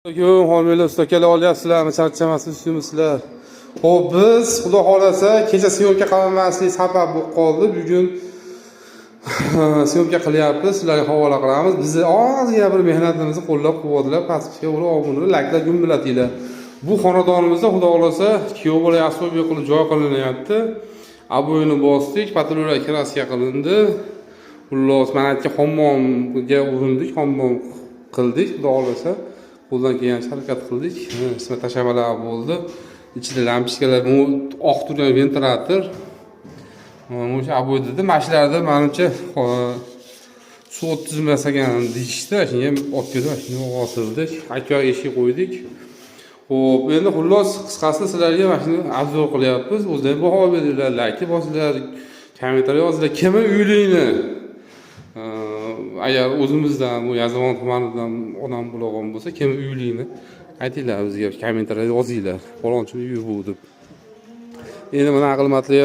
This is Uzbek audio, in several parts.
Alaykum, homiylar, ustakalar, olyapsizlarmi, charchamasizmisizlar? Xo'p, biz, Xudo xohlasa, kecha съёмка qilolmaslik sabab bo'lib qoldi. Bugun съёмка qilyapmiz, sizlarga havola qilamiz. Bizni ozgina bir mehnatimizni qo'llab-quvvatlab, подписка bo'lib, obuna, layklar gumbilatinglar. Bu xonadonimizda, Xudo xohlasa, kuyov bola особый qilib joy qilinyapti. Обои ni bosdik, потолок lar краска qilindi. Xullas, mana yerga hammomga urindik, hammom qildik, Xudo xohlasa. Qo'ldan kelgancha harakat qildik. Isma tashamalar bo'ldi. Ichida lampochkalar, bu oq turgan ventilyator. Mana o'sha обой dedi. Mana shularda manimcha suv o'tkazmas ekan deyishdi. Shunga ham olib kelib, shunga osildik. Aka eshik qo'ydik. Xo'p, endi xullas, qisqasi, sizlarga mana shuni обзор qilyapmiz. O'zlaring baho beringlar, layk bosinglar, kommentariy yozinglar. Kimi uylikni agar o'zimizdan, bu Yozyovon tumanidan odam bo'lgan bo'lsa, kim uylikni aytinglar bizga, kommentariyada yozinglar. Falonchini uyi bu deb. Endi mana qilmatli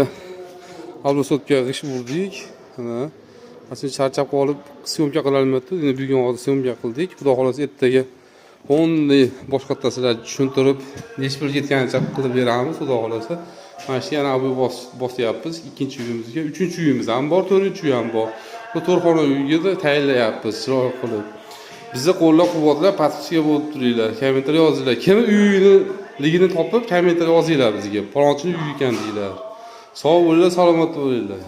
обрешётка g'isht urdik. Mana mana charchab qolib съёмка qilolmayapti. Endi bugun hozir съёмка qildik. Xudo xohlasa, ertaga полный boshqatdan sizlarga tushuntirib, nechi pul ketganicha qilib beramiz, Xudo xohlasa. Mana shu yana обой bosyapmiz ikkinchi uyimizga. Uchinchi uyimiz ham bor, to'rtinchi uy ham bor. Bu to'rt xona uyga tayinlayapmiz chiroyli qilib. Bizni qo'llab-quvvatlab, подписка bo'lib turinglar, kommentariy yozinglar. Kim uyini topib, kommentariy yozinglar bizga. Falonchini uyi ekan deyglar. Sog' bo'linglar, salomat bo'linglar.